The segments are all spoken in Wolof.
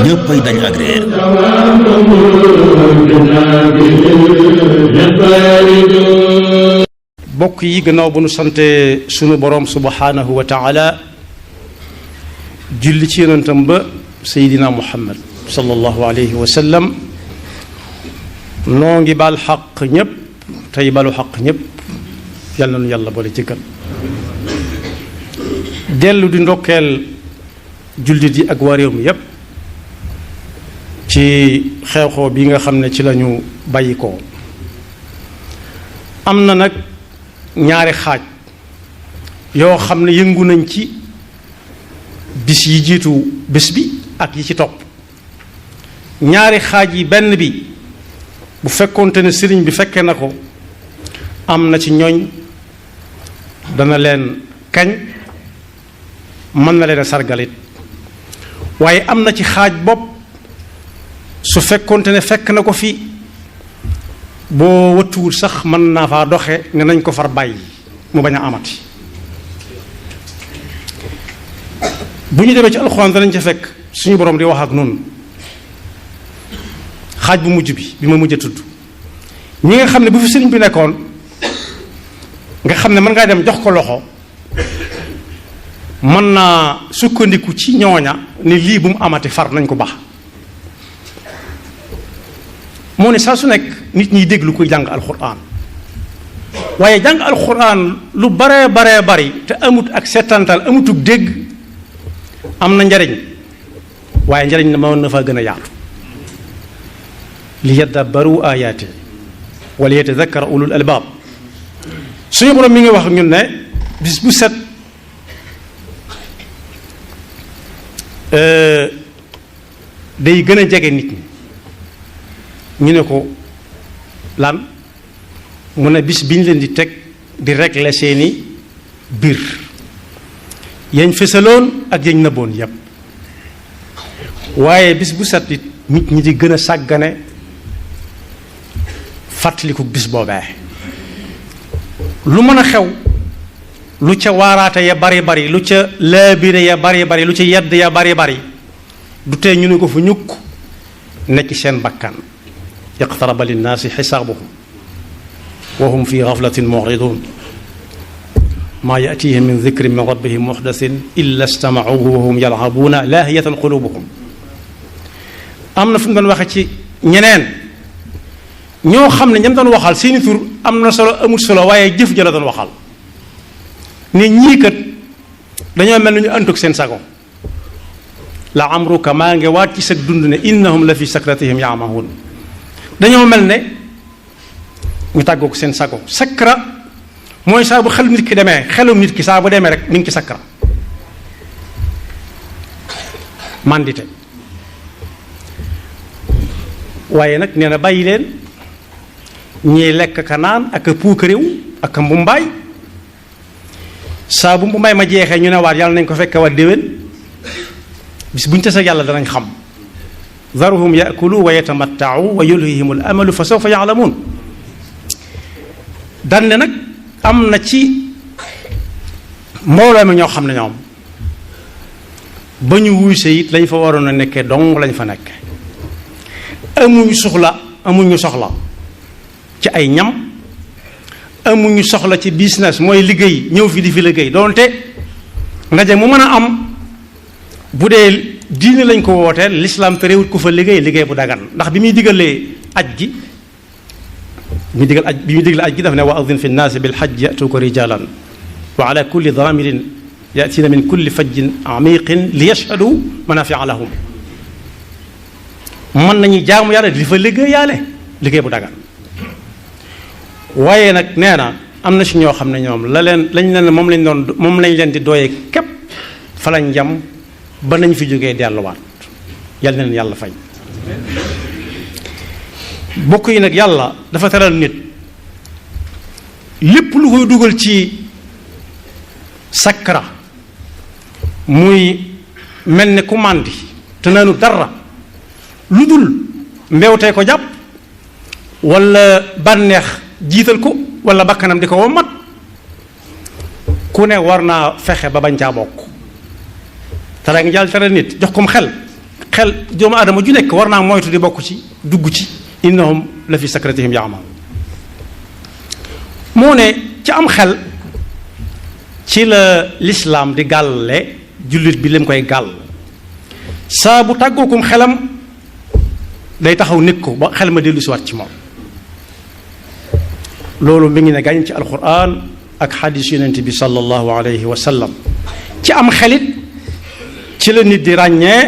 ñëppay dañ ak réer. bokk yi gannaaw bu nu sante sunu borom subhanahu wa taala julli ci yonentam ba Seydina Muhammad sallallahu alayhi wa sallam noo ngi baal xaq ñépp tey balu xaq ñépp yal na nu yàlla boole ci kan dellu di ndokkeel jullit yi ak waa réew mi yépp ci xew-xew bi nga xam ne ci lañu bàyyi ko am na nag ñaari xaaj yoo xam ne yëngu nañ ci bis yi jiitu bés bi ak yi ci topp ñaari xaaj yi benn bi bu fekkoonte ne sëriñ bi fekke na ko am na ci ñooñ dana leen kañ mën na leen a sargalit waaye am na ci xaaj bopp su fekkoonte ne fekk na ko fi boo wëttuwul sax mën naa faa doxe ne nañ ko far bàyyi mu bañ a amati bu ñu demee ci alxuraan danañ ca fekk suñu borom di wax ak noonu xaaj bu mujj bi ma mujj a tudd ñi nga xam ne bu fi sëriñ bi nekkoon nga xam ne mën ngaa dem jox ko loxo mën naa sukkandiku ci ñooña ne lii bu mu amati far nañ ko baax moo ne saa su nekk nit ñiy déglu koy jàng alxuraan waaye jàng alxuraan lu baree bari te amut ak settantal amutug dégg am na njariñ waaye njariñ na mën na faa gën a yaatu li yadabbaru ayaati wala yatadakkara ulul albaab suñu borom mi ngi wax ak ñun ne bis bu set day gën a jege nit ñi ñu ne ko lan mu ne bis bi ñu leen di teg di régler seeni biir yañ fësaloon ak yañ nëbboon yépp waaye bis bu set it nit ñi di gën a sàggane fàttaliku bis boobee lu mën a xew lu ca waaraate ya bari lu ca laabire ya bari lu ca yedd ya bari du tee ñu ne ko fu ñukk nekk seen bakkan iqtaraba linnaasi xisaabuhum wa hum fi gaflatin muridun maa yatihim min dikrin min rabbihim muxdasin illa stamauhu wa hum yalcabuuna laahiyatan qulubuhum am na fu mu doon waxe ci ñeneen ñoo xam ne ñam doon waxal seeni tur am na solo amul solo waaye jëf ja la doon waxal ne ñii kat dañoo mel ni ñu àndug seen sago la amruka maa ngi waat ci sa dund ne innahum la fi sakratihim yaamahun dañoo mel ne ñu tàggoog seen sago sakra mooy saa bu xel nit ki demee xelum nit ki saa bu demee rek mi ngi ci sakra mandite waaye nag nee na bàyyi leen ñiy lekk ka naan ak a puukaréew ak a mbumbaay saa bu mbumbaay ma jeexee ñu ne waat yàlla nañ ko fekke waat déwén bis bu ñu tase yàlla danañ xam daruhum yakulu wa yatamattau wa yulhihim al amalu fa sawfa yaalamuun dan ne nag am na ci mbooloo mi ñoo xam ne ñoom ba ñu wuuse it lañ fa waroon a nekkee dong lañ fa nekke amuñu soxla ci ay ñam amuñu soxla ci business mooy liggéey ñëw fi di fi liggéey doonte ndaje mu mën a am bu dee diine lañ ko wooteel lislaam terewut ku fa liggéey bu dagan ndax bi muy digalee aj gi bi muy digal aj gi daf ne wa adin fi nnaasi bil hajj yatuuka rijalan wa ala kulli daamirin yatina min kulli fajjin amiqin li yashhadu manafia lahum mën nañu jaamu yàlla di fa liggéey bu dagan waaye nag nee na am na si ñoo xam ne ñoom lañ leen moom lañ leen di dooyee képp fa lañ jam ba nañ fi jógee delluwaat yàlla na leen yàlla fay bokk yi nag yàlla dafa teral nit lépp lu koy dugal ci sakra muy mel ne ku màndi te naanu dara lu dul mbewtee ko jàpp walla bànneex jiital ko walla bakkanam di ko wommat ku ne war naa fexe ba bañ caa bokk tere nga jàll tere nit jox kom xel xel doomu aadama ju nekk war naa moytu di bokk ci dugg ci innahum la fi sakratihim ya'mahuun moo ne ci am xel ci la lislaam di gàlle jullit bi lim koy gàll saa bu tàggookum xelam day taxaw nekk ko ba xel ma dellu si waat ci moom loolu mi ngi ne gàñ ci alquran ak xadis yonent bi sallallahu alayhi wa sallam ci am xelit ci la nit di ràññee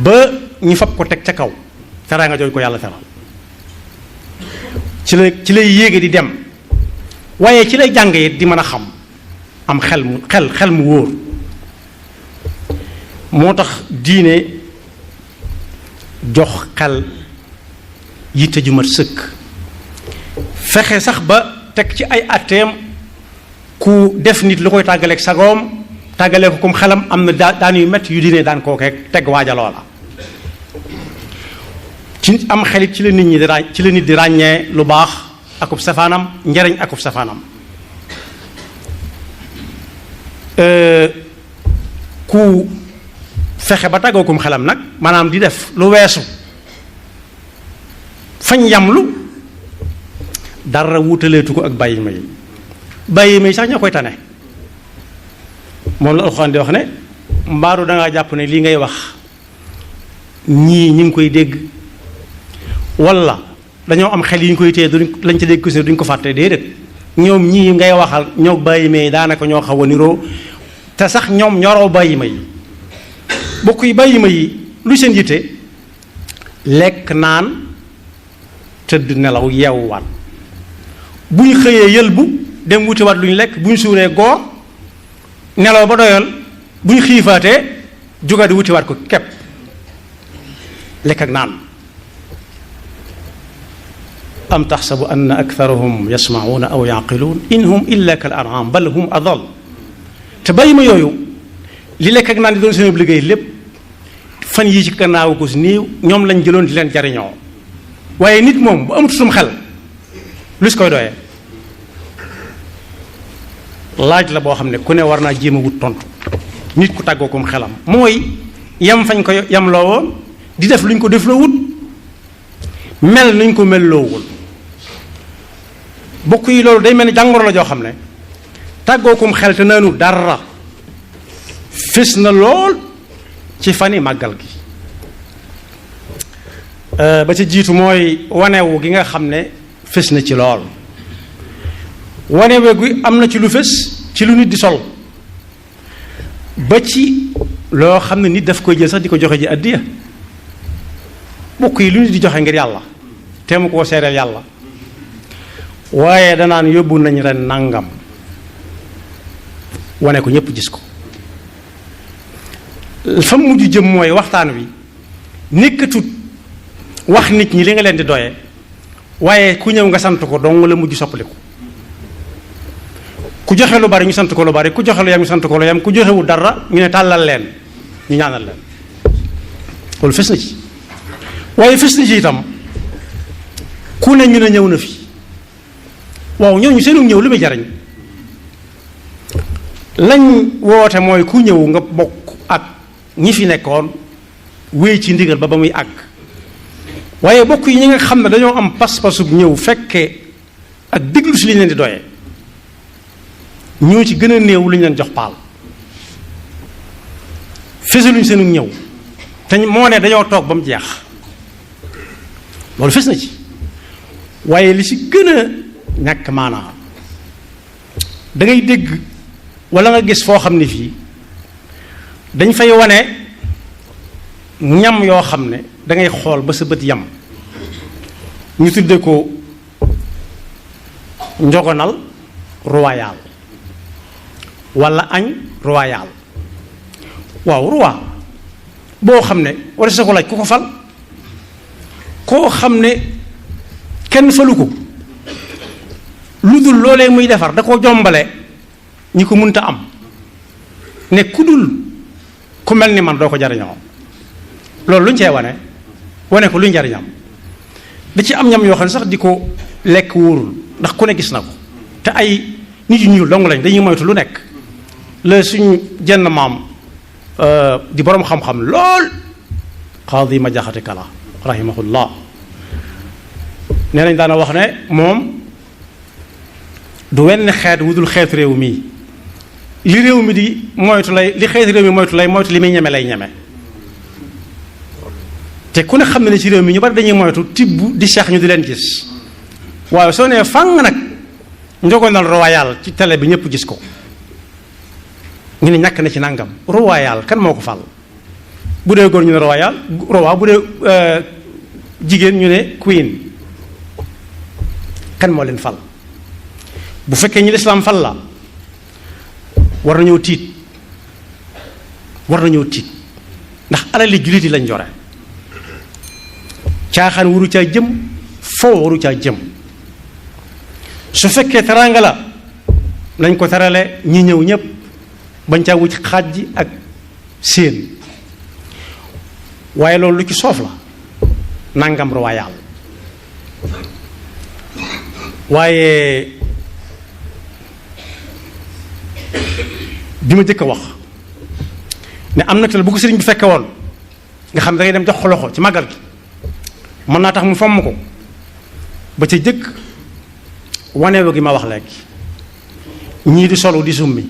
ba ñu fab ko teg ca kaw teraanga jooju ko yàlla teral ci lay yéege di dem waaye ci lay jàng it di mën a xam am xel mu wóor moo tax diine jox xel yitte ju mat sëkk fexe sax ba teg ci ay atteem ku def nit lu koy tàggaleeg sagoom tàggalee ko comme xelam am na daan yu métti yu diine daan koo teg waaja loola ci am xelit ci la nit di ràññee lu baax akub safaanam njariñ akub safaanam ku fexe ba tàggookum xelam nag maanaam di def lu weesu fañ yamlu dara wutaleetu ko ak bàyyi ma yi sax ñoo koy tane moom la alxuraan di wax ne mbaaru dangaa jàpp ne lii ngay wax ñii ñi ngi koy dégg wala dañoo am xel yi ñu koy téye lañ ci dégg ko si duñ ko fàtte déedéet ñoom ñii ngay waxal ñoo bàyyi ma yi daanaka ñoo xaw a niroo te sax ñoom ñoroo bàyyi ma yi bokk yi bàyyi ma yi lu seen yitte lekk naan tëdd nelaw yeewuwaat bu ñu xëyee yëlbu dem wutiwaat lu ñu lekk bu ñu suuree goor nelaw ba doyal bu ñu xiifaatee jógaat di wutiwaat ko kepp lekk ak naan am taxsabu anna aktharahum yasma'una aw yaqiluun in hum illa kal an'am bal hum adall te bàyyi ma yooyu li lekk ak naan di doon seen liggéey lépp fan yii ci gannaaw ko si niiw ñoom lañ jëloon di leen jariñoo waaye nit moom bu amut sum xel lu si koy doyee laaj la boo xam ne ku ne war naa jéem a wut tontu nit ku tàggoo kom xelam mooy yam fañ ko yam loo woon di def luñ ko def loo wut mel nuñ ko mel loowul bokk yi loolu day mel ni jàngoro la joo xam ne tàggoo kom xel te naanu dara fés na lool ci fani màggal gi ba ci jiitu mooy wanewu gi nga xam ne fés na ci lool wanewu gi am na ci lu fés ci lu nit di sol ba ci loo xam ne nit daf koy jël sax di ko joxe ji addiya bokk yi lu nit di joxe ngir yàlla te mu koo seereel yàlla waaye danaan yóbbu nañ ren nangam wane ko ñépp gis ko fa mujj jëm mooy waxtaan wi nekkatut wax nit ñi li nga leen di doye waaye ku ñëw nga sant ko dong la mujj soppaliku ku joxe lu bari ñu sant ko lu bari ku joxe lu yam ñu sant ko lu yam ku joxewul dara ñu ne tàllal leen ñu ñaanal leen loolu fes na ci waaye fes na ci itam ku ne ñu ne ñëw na fi waaw ñooñu seenu ñëw li muy jariñ lañ woote mooy ku ñëw nga bokk ak ñi fi nekkoon wéy ci ndigal ba muy àgg waaye bokk yi ñi nga xam ne dañoo am pas-pasub ñëw fekkee ak déglu si li ñu leen di doyee ñoo ci gën a néew lu ñu leen jox paal fesaluñ seenu ñëw te moo ne dañoo toog ba mu jeex loolu fes na ci waaye li ci gën a ñàkk maanaa da ngay dégg wala nga gis foo xam ne fii dañ fay wane ñam yoo xam ne dangay xool ba sa bët yam ñu tudde ko njogonal royal wala añ royal waaw roi boo xam ne wala sa ko laaj ku ko fal koo xam ne kenn falu ko lu dul loolee muy defar da ko jombale ñi ko munta am ne ku dul ku mel ni man doo ko jariñoo loolu lu ñu cee wane ko lu ñu jariñam da ci am ñam yoo xam ne sax di ko lekk wóorul ndax ku ne gis na ko te ay nit yu ñuul dong lañ dañuy moytu lu nekk la suñu jenn maam di boroom xam-xam lool qaadi ma jaxate kala rahimahullah nee nañ daana wax ne moom du wenn xeet wudul xeet réew mi li réew mi di moytu lay li xeet réew mi moytu li muy ñeme lay ñeme te ku ne xam ne ci réew mi ñu bari dañuy moytu tibb di seex ñu di leen gis waaye soo nee fang nag njogonal royal ci télé bi ñëpp gis ko ñu ne ñàkk na ci nangam royal kan moo ko fal bu dee góor ñu ne royal roi bu dee jigéen ñu ne queen kan moo leen fal bu fekkee ñi lislaam fal la war nañoo tiit ndax alali jullit yi lañ jore caaxaan waru caa jëm foo waru caa jëm su fekkee teraanga la nañ ko terale ñi ñëw ñépp bañ caa wuc xaaj ji ak séen waaye loolu lu ci soof la nangam royal waaye bi ma jëkk a wax ne am na te bu ko sëriñ bi fekke woon nga xam da ngay dem jox ko loxo ci màggal gi mën naa tax mu fomm ko ba ca jëkk waneewu gi ma wax léegi ñii di solu di summi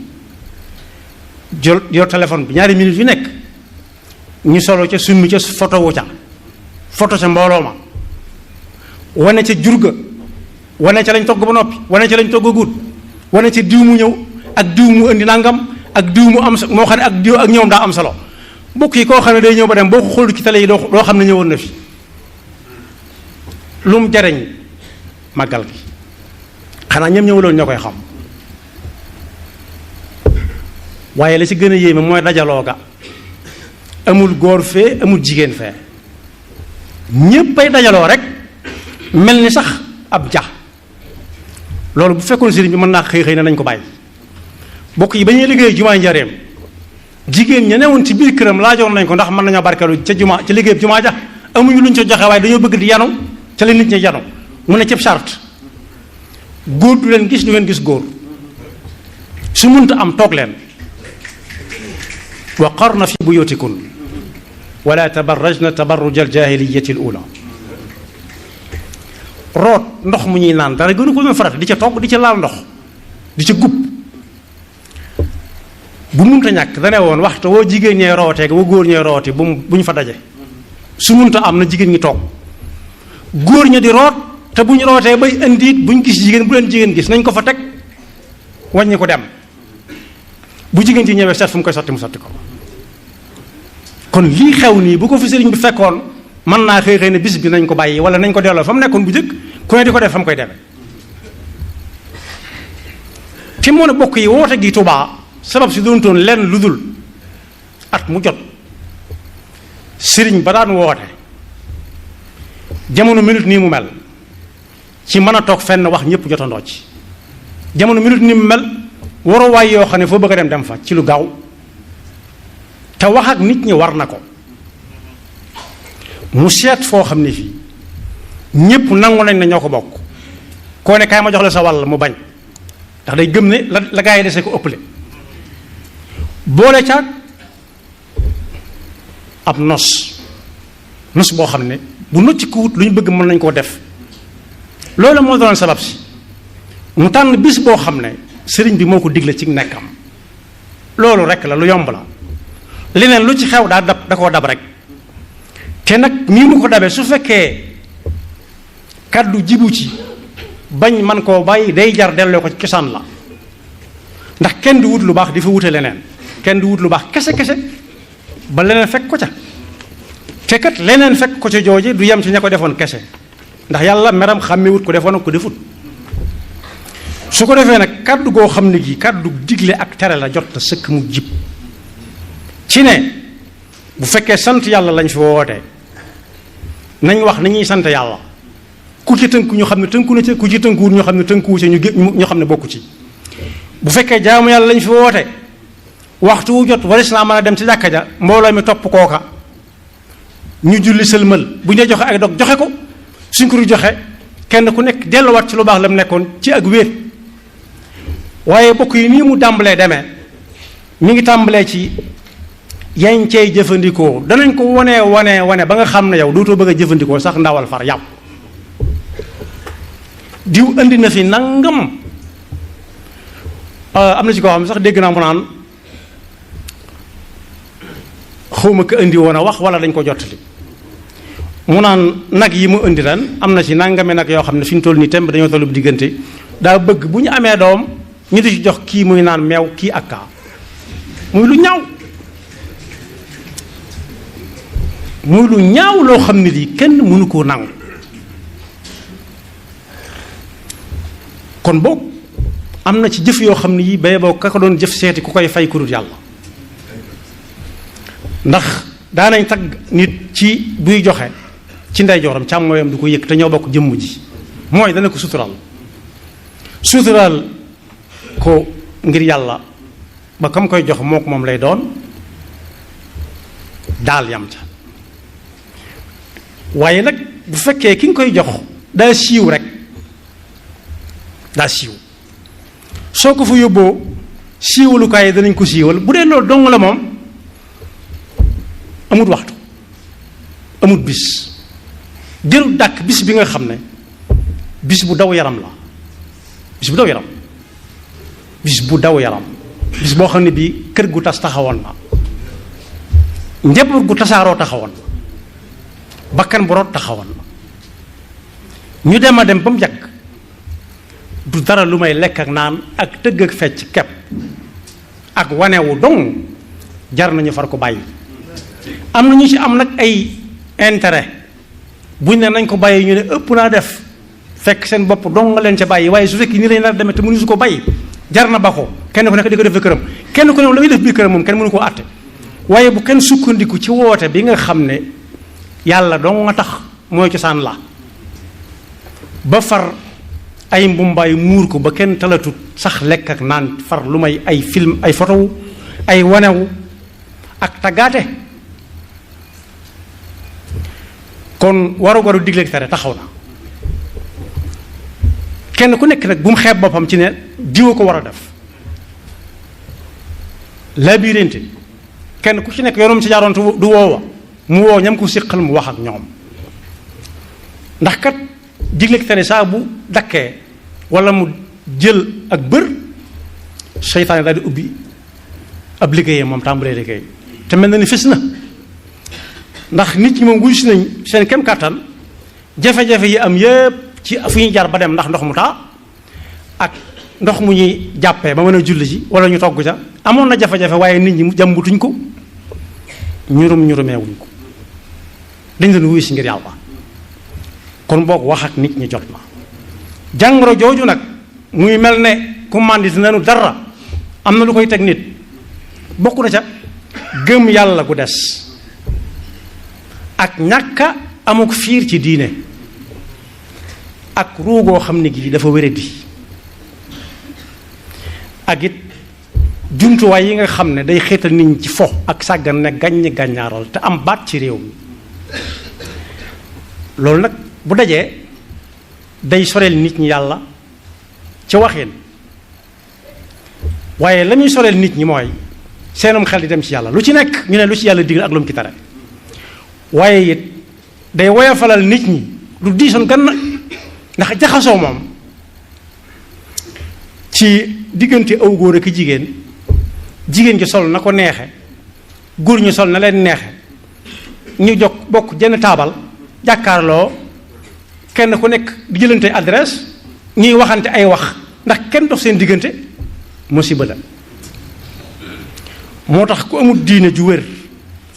jël yor téléphone bi ñaari minutes yu nekk ñu solo ca summi ca photo wu ca photo ca mbooloo ma wane ca jurga wane ca lañ togg ba noppi wane ca lañ togg guut wane ca diw mu ñëw ak diw mu indi nangam ak diw mu am moo xam ne ak diw ak ñëwam daa am solo bokk yi koo xam ne day ñëw ba dem boo ko xool ci télé yi doo xam ne ñëwoon na fi lu mu jariñ màggal gi xanaa ñoom ñëwuloon ñoo koy xam waaye la ci gën a yéeme mooy dajaloo ga amul góor fee amul jigéen fee ñépp ay dajaloo rek mel ni sax ab ja loolu bu fekkoon sëriñ bi mën naa xëy na nañ ko bàyyi bokk yi ba ñuy liggéey jumaa njareem jigéen ña newoon ci biir këram laajoon nañ ko ndax mën nañoo barkeelu ca jumaa ca liggéey jumaa ja amuñu luñ ca joxe waaye dañoo bëgg di yanu ca la nit ñi yanu mu ne cëb charte góor du leen gis du ngeen gis góor su munta am toog leen wa qarna fi buyutikun wala tabarrajna tabarruj aljahiliyati alula root ndox mu ñuy naan dara gënu ko doon farata di ca togg di ca laal ndox di ca gub bu munta ñàkk dane woon waxtu woo jigéen ñee rootee wa góor ñee rooti bu ñu fa daje su munta am na jigéen ñi toog góor ña di root te bu ñu rootee bay indiit bu ñu gis jigéen bu leen jigéen gis nañ ko fa teg wàññi ko dem bu jigéen ci ñëwee seet fu mu koy sotti mu sotti ko kon lii xew nii bu ko fi sëriñ bi fekkoon mën naa xëy ne bis bi nañ ko bàyyi wala nañ ko delloo fa mu nekkoon bu jëkk ku ne di ko def fa mu koy demee te moo ne bokk yi woote gi Tuubaa sabab si doon toon lenn lu dul at mu jot sëriñ ba daan woote jamono minute nii mu mel ci mën a toog fenn wax ñëpp jotandoo ci jamono minute nii mu mel waruwaay yoo xam ne foo bëgg a dem fa ci lu gaaw te wax ak nit ñi war na ko mu seet foo xam ne fii ñëpp nangu nañ ne ñoo ko bokk koo ne kaay ma jox la sa wàll mu bañ ndax day gëm ne la gaa yi dese ko ëpple boole caag ab nos boo xam ne bu nocci ko wut lu ñu bëgg mën nañ koo def loolu moo doon sabab si mu tànn bis boo xam ne sëriñ bi moo ko digle ci nekkam loolu rek la lu yomb la leneen lu ci xew da koo dab rek te nag nii mu ko dabee su fekkee kaddu jibu ci bañ man koo bàyyi day jar delloo ko ci cosaan la ndax kenn du wut lu baax di fa wute leneen kenn du wut lu baax kese ba leneen fekk ko ca te kat leneen fekk ko ca jooje du yem ci ña ko defoon kese ndax yàlla meram xàmme wut ko defoon ak ko defut su ko defee nag kaddu goo xam ne gi kaddu digle ak tere la jot na sëkk mu jib ci ne bu fekkee sant yàlla lañ fi wootee nañ wax ni ñuy sant yàlla ku ci tënku ñu xam ne tënku na ci ku ci tënkuwul ñu xam ne tënkuwu ci ñu xam ne bokku ci bu fekkee jaamu yàlla lañ fi woote waxtu wu jot waris naa mën a dem ci jàkka ja mbooloo mi topp kooka ñu julli sëlmal bu ñu joxe ay dog joxe ko suñ ko joxe kenn ku nekk delluwaat ci lu baax la mu nekkoon ci ak wéet waaye bokk yi nii mu tàmbalee demee mi ngi tàmbalee ci yañ cey jëfandikoo danañ ko wane ba nga xam ne yow dootoo bëgg a jëfandikoo sax ndawal far yàpp diw indi na fi nangam am na ci koo xam ne sax dégg naa mu naan xawma ko indi woon a wax wala dañ ko jottali mu naan nag yi mu indi ren am na ci nangame nag yoo xam ne fi ñu toll nii temb dañoo tollu diggante daa bëgg bu ñu amee doom ñu di ci jox kii muy naan meew kii ak kaa muy lu ñaaw loo xam ne lii kenn mënu koo nangu kon boog am na ci jëf yoo xam ne yi bay boo ka ko doon jëf seeti ku koy fay ku dul yàlla ndax daanañ tagg nit ci buy joxe ci ndeyjooram càmmooyam du ko yëg te ñoo bokk jëmm ji mooy dana ko suturaal ko ngir yàlla ba kam koy jox moo ko moom lay doon daal yam ca waaye nag bu fekkee ki nga koy jox daa siiw rek daa siiw soo ko fa yóbboo siiwalukaay yi danañ ko siiwal bu dee loolu dong la moom amut waxtu amut bis jëru dàkk bis bi nga xam ne bis bu daw yaram la bis bu daw yaram bis boo xam ne bii kër gu tas taxawoon na njaboot gu tasaaroo taxawoon na bakkan bu root taxawoon na ñu dem a dem ba mu yàgg du dara lu may lekk ak naan ak tëgg ak fecc kepp ak wanewu dong jar nañu far ko bàyyi am na ñu ci am nag ay intérêt buñ ne nañ ko bàyyi ñu ne ëpp naa def fekk seen bopp dong nga leen ca bàyyi waaye su fekkee nii lañ nar demee te mënu su ko bàyyi jar na ba ko kenn ku nekk di ko def këram kenn ku ne la muy def biir këram moom kenn mënu koo àtte waaye bu kenn sukkandiku ci woote bi nga xam ne yàlla dong nga tax mooy cosaan la ba far ay mbumbaay muur ko ba kenn talatut sax lekk ak naan far lu may ay film ay photo ay wanewu ak taggaate kon waru digleeg tere taxaw na kenn ku nekk nag bu mu xeeb boppam ci ne diwa ko war a def labirinte kenn ku ci nekk yoonam ci jaaroon du woowa mu woo ñam ko siqal mu wax ak ñoom ndax kat digleeg tere saa bu dakkee wala mu jël ak bër seytaane daal di ubbi ab liggéeyam moom tàmbalee liggéey te mel na ni fis na ndax nit ñi moom wuy si nañ seen kem kàttan jafe-jafe yi am yépp ci fu ñuy jaar ba dem ndax ndox mu taa ak ndox mu ñuy jàppee ba mën a julli ji wala ñu togg ca amoon na jafe-jafe waaye nit ñi jàmbutuñ ko ñurumeewuñ ko dañ leen wuy si ngir yàlla kon boog wax ak nit ñi jot na jàngoro jooju nag muy mel ne ku màndit nanu dara am na lu koy teg nit bokk na ca gëm yàlla gu des ak ñàkka amuk fiir ci diine ak ruugoo xam ne gii dafa wéradi ak it jumtuwaay yi nga xam ne day xeetal nit ñi ci fo ak sàggan ne gàññi gàññaaral te am baat ci réew mi loolu nag bu dajee day soreel nit ñi yàlla ci waxin waaye la muy soreel nit ñi mooy seenum xel di dem ci yàlla lu ci nekk ñu ne lu ci yàlla digal ak lu mu ci tere waaye it day woyofalal nit ñi lu diisoon gan ndax jaxasoo moom ci diggante aw góor ak jigéen ji sol na ko neexe góor ñu sol na leen neexe ñu jog bokk jenn taabal jàkkaarloo kenn ku nekk di jëlante adresse ñuy waxante ay wax ndax kenn dox seen diggante musiba la moo tax ku amul diine ju wér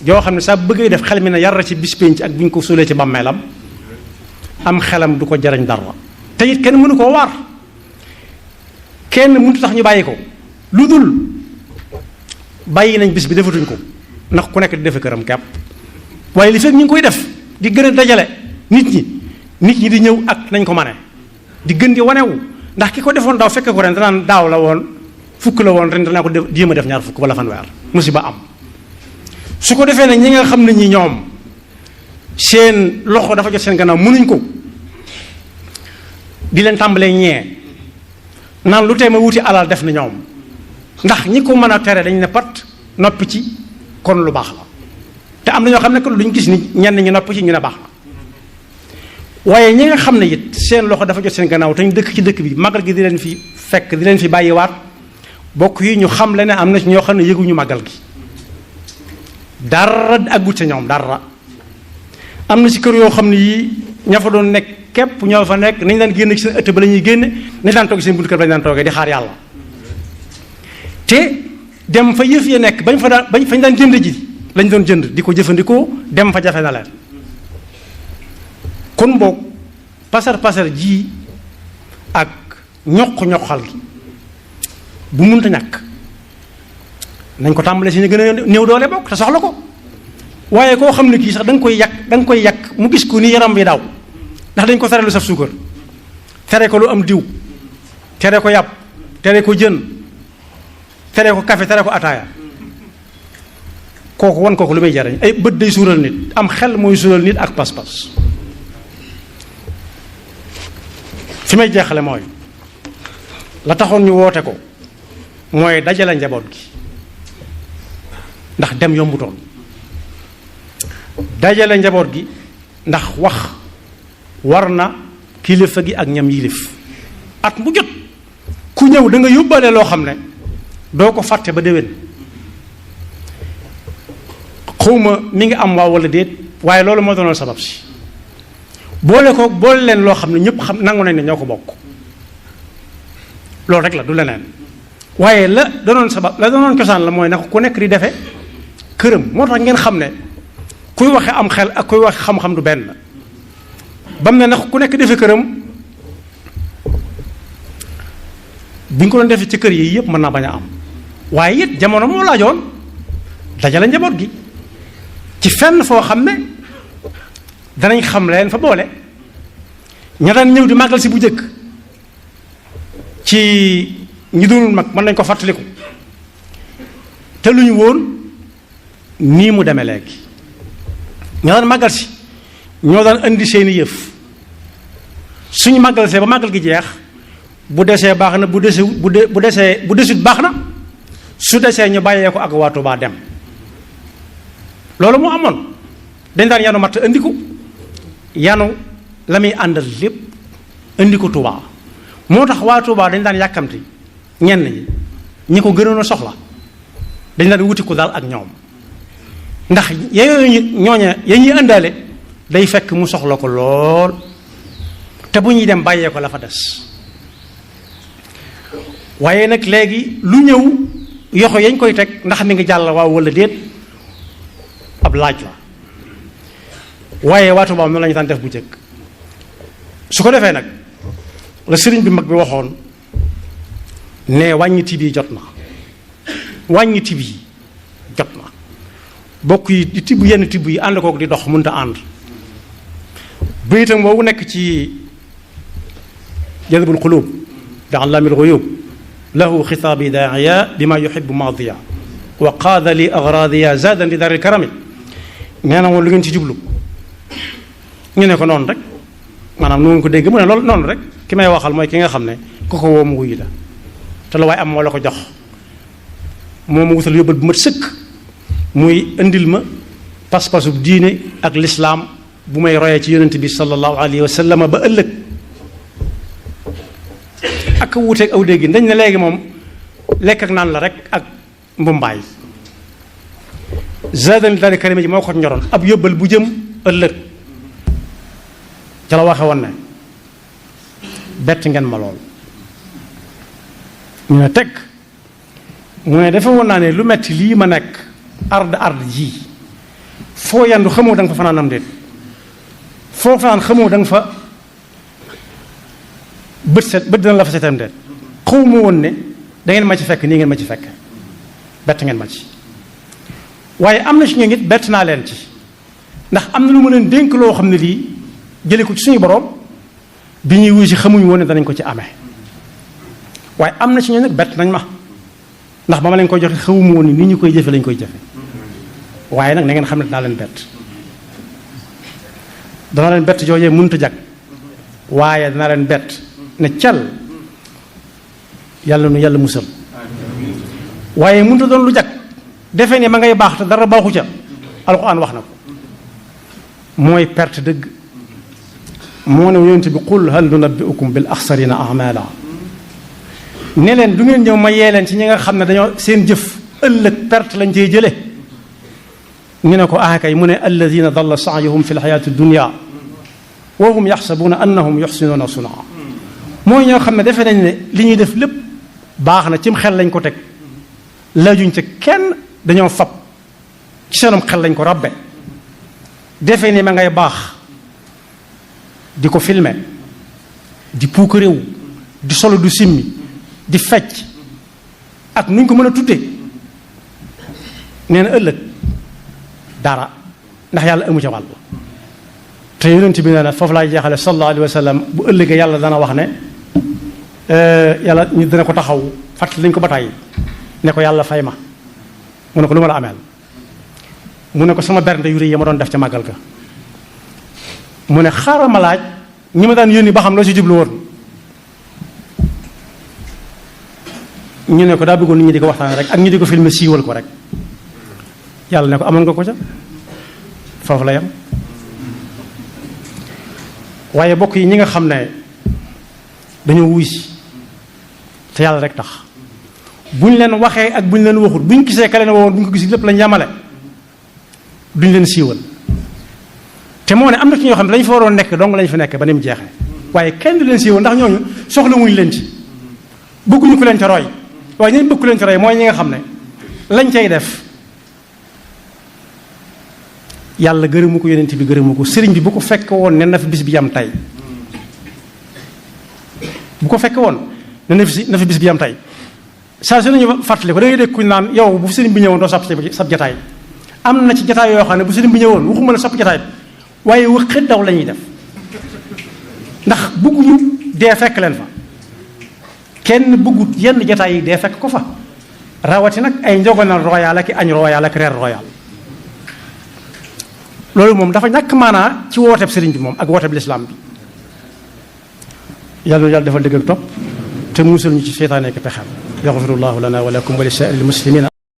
joo xam ne saa bëggee def xel mi ne yar ci bis penc ak bu ñu ko suulee ci bàmmeelam am xelam du ko jariñ dara te it kenn mënu koo waar kenn mënut tax ñu bàyyi ko lu dul bàyyi nañ bis bi defatuñ ko ndax ku nekk di defe këram kepp waaye li fekk ñu ngi koy def di gën a dajale nit ñi di ñëw ak nañ ko mane di gën di wanewu ndax ki ko defoon daaw fekke ko ren danaan daaw la woon fukk la woon ren danaa ko jéem a def ñaar fukk wala fanweer musiba am su ko defee nag ñi nga xam ne ñi ñoom seen loxo dafa jot seen gannaaw mënuñ ko di leen tàmbalee ñee naan lu tee ma wuti alal def na ñoom ndax ñi ko mën a tere dañ ne pat noppi ci kon lu baax la te am na ñoo xam ne que luñ gis ni ñenn ñi nopp ci ñu ne baax na waaye ñi nga xam ne it seen loxo dafa jot seen gannaaw te ñu dëkk ci dëkk bi màggal gi di leen fi fekk di leen fi bàyyiwaat bokk yi ñu xam le ne am na ci ñoo xam ne yëguñu màggal gi dara aggut ca ñoom dara am na ci kër yoo xam ne yii ña fa doon nekk képp ñoo fa nekk nañ daan génn ci seen ëtt ba la ñuy génne nañ daan toog seen buntu kër ba lañ daan toogee di xaar yàlla te dem fa yëf ya nekk bañ fañ daan jënd ji lañ doon jënd di ko jëfandikoo dem fa jafe na leen kon boog pasar ji ak ñoq-ñoqal gi bu munta ñàkk nañ ko tàmbalee si ñu gën a néew doole bokk te soxla ko waaye koo xam ne kii sax da nga koy yàq mu gis ko ni yaram bi daw ndax dañ ko tere lu saf suukar tere ko lu am diw tere ko yàpp tere ko jën tere ko café tere ko ataaya kooku wan kooku lu may jariñ ay bët day suural nit am xel mooy suural nit ak pas-pas fi may jeexale mooy la taxoon ñu woote ko mooy dajale njaboot gi ndax dem yombutoon dajale njaboot gi ndax wax war na kilifa gi ak ñam yilif at mu jot ku ñëw da nga yóbbaale loo xam ne doo ko fàtte ba déwén xawma mi ngi am waaw wala déet waaye loolu moo doonoon sabab si boole leen loo xam ne ñëpp xam nangu nañ ne ñoo ko bokk loolu rek la du leneen waaye la doonoon cosaan la mooy na ko ku nekk di defe këram moo tax ngeen xam ne kuy waxe am xel ak kuy waxe xam-xam du benn bam ne nag ku nekk defe këram bu ñu ko doon defee ci kër yi yëpp mën naa bañ a am waaye it jamono moo laajoon dajale njaboot gi ci fenn foo xam ne danañ xam leen fa boole ña daan ñëw di màggal si bu njëkk ci ñi doonul mag mën nañ ko fàttaliku te lu ñu woon nii mu demee léegi ña daan màggal si ñoo daan indi seeni yëf suñu màggal see ba màggal gi jeex bu desee baax na bu desut baax na su desee ñu bàyyee ko ak waa Tuubaa dem loolu moo amoon dañ daan yanu matt indi ko yanu la muy àndal lépp indi ko Tuubaa moo tax waa Tuubaa dañ daan yàkkamti ñenn ñi ko gënoon a soxla dañ daan wuti ko daal ak ñoom ndax yooyu ñooña ya ñuy àndaale day fekk mu soxla ko lool te bu ñuy dem bàyyee ko la fa des waaye nag léegi lu ñëw yoxo yañ koy teg ndax mi ngi jàll waaw wala déet ab laaj la waaye waa Tuubaa noonu la ñu daan def bu jëkk su ko defee nag la sëriñ bi mag bi waxoon ne wàññi tib yi jot na wàññi tib yi jot na bokk yi di tibb yenn tibb yi ànd kook di dox mënta ànd bayitam boobu nekk ci jadbul qulub bi allaamil ghuyub lahu xitaabi daaiya bi ma yuhibbu maadiya wa qaada li agradiya zaadan li daril karami nee na moom lu ngeen ci jublu ñu ne ko noonu rek maanaam nu ngeen ko dégg mu ne loolu noonu rek ki may waxal mooy ki nga xam ne ku ko woo mu wuyu la te la waaye am moo la ko jox moo ma wutal yóbbal bu mat sëkk muy indil ma pas-pasu diine ak lislaam bu may royee ci yonent bi sallallahu alayhi wa sallam ba ëllëg ak wuuteeg aw dégg dañ ne léegi moom lekk ak naan la rek ak mbumbaay zadan li daal karima ji moo ko ñoroon ab yóbbal bu jëm ëllëg ca la waxe woon ne bett ngeen ma lool ñu ne teg mu ne dafa woon naa ne lu metti lii ma nekk ard ji foo yandu xamoo da nga fa fanaan am déet foo fanaan xamoo da nga fa bët dina la fa setam déet xaw ma woon ne da ngeen ma ci fekk nii ngeen ma ci fekk bett ngeen ma ci waaye am na ci ñoom it bett naa leen ci ndax am na lu ma leen dénk loo xam ne lii jële ko ci suñu borom bi ñuy wuy si xamuñu woon ne danañ ko ci amee waaye am na ci ñoom nag bett nañ ma ndax ba ma leen koy joxe xawuma woon ni ñu koy jëfe lañ koy jëfe waaye nag na ngeen xam ne dinaa leen bett dana leen bett joojee mënut a jag waaye dana leen bett ne cal yàlla nu yàlla musal waaye mënut a doon lu jag defee ne ma ngay baax te dara baaxu ca alxuraan wax na ko mooy perte dëgg moo ne yonent bi qul hal nunabbi'ukum bil axsarina a'mala ne leen du ngeen ñëw ma yee leen ci ñi nga xam ne dañoo seen jëf ëllëg perte lañ cey jële ñu ne ko kay mu ne alladina dalla sa'yuhum fi lxayaati dunya wa hum yaxsabuuna annahum yuxsinuuna sunaa mooy ñoo xam ne defe nañ ne li ñuy def lépp baax na cim xel lañ ko teg laajuñ ca kenn dañoo fab ci seenum xel lañ ko rabbe defe ni ma ngay baax di ko filmer di puukaréew di solo du simmi di fecc ak nuñ ko mën a tuddee nee na ëllëg dara ndax yàlla amu ca wàll te yonent bi nee na foofu laay jeexale sallallahu alayhi wa sallam bu ëllëgee yàlla dana wax ne yàlla ñu dana ko taxaw fàttali lañ ko ba tàyyi ne ko yàlla fay ma mu ne ko lu ma la ameel mu ne ko sama bernde yu rëy yi ma doon def ca màggal ga mu ne xaaral ma laaj ñi ma daan yónni ba xam loo ci jublu woon ñu ne ko daa bëggoon nit ñi di ko waxtaan rek ak ñu di ko filmer siiwal ko rek yàlla ne ko amoon nga ko ca foofu la yam waaye bokk yi ñi nga xam ne dañoo wuy si te yàlla rek tax buñ leen waxee ak buñ leen waxul buñ gisee ka leen woon buñ ko gis lépp lañ yamale duñ leen siiwal te moo ne am na ci ñoo xam ne dañ fa waroon nekk dong lañ fa nekk ba ni mu jeexee waaye kenn du leen siiwal ndax ñooñu soxla wuñ leen ci bëgguñu ko leen ca roy waaye ñeen bëgg ku leen ca roy mooy ñi nga xam ne lañ cay def yàlla gërëmu ko yonent bi gërëmu ko sëriñ bi bu ko fekk woon ne na fi bis bi yam tey bu ko fekk woon ne na fi bis bi yam tey saa su nañu fàttali ko da ngay dégg kuñ naan yow bu sëriñ bi ñëwoon doo sab jataay am na ci jataay yoo xam ne bu sëriñ bi ñëwoon waxuma la sab jataay waaye waxit daw la ñuy def ndax bëgguñu dee fekk leen fa kenn bëggut yenn jataay yi dee fekk ko fa rawati nag ay njogonal royal ak añ royal ak reer royal loolu moom dafa ñàkk maanaa ci wooteeb sëriñ bi moom ak wooteeb lislaam bi yàlla dafa dëgg ak topp te musul ñu ci seytaane ak pexam yaxfirullahu lana wa lakum wa li saa'iril muslimina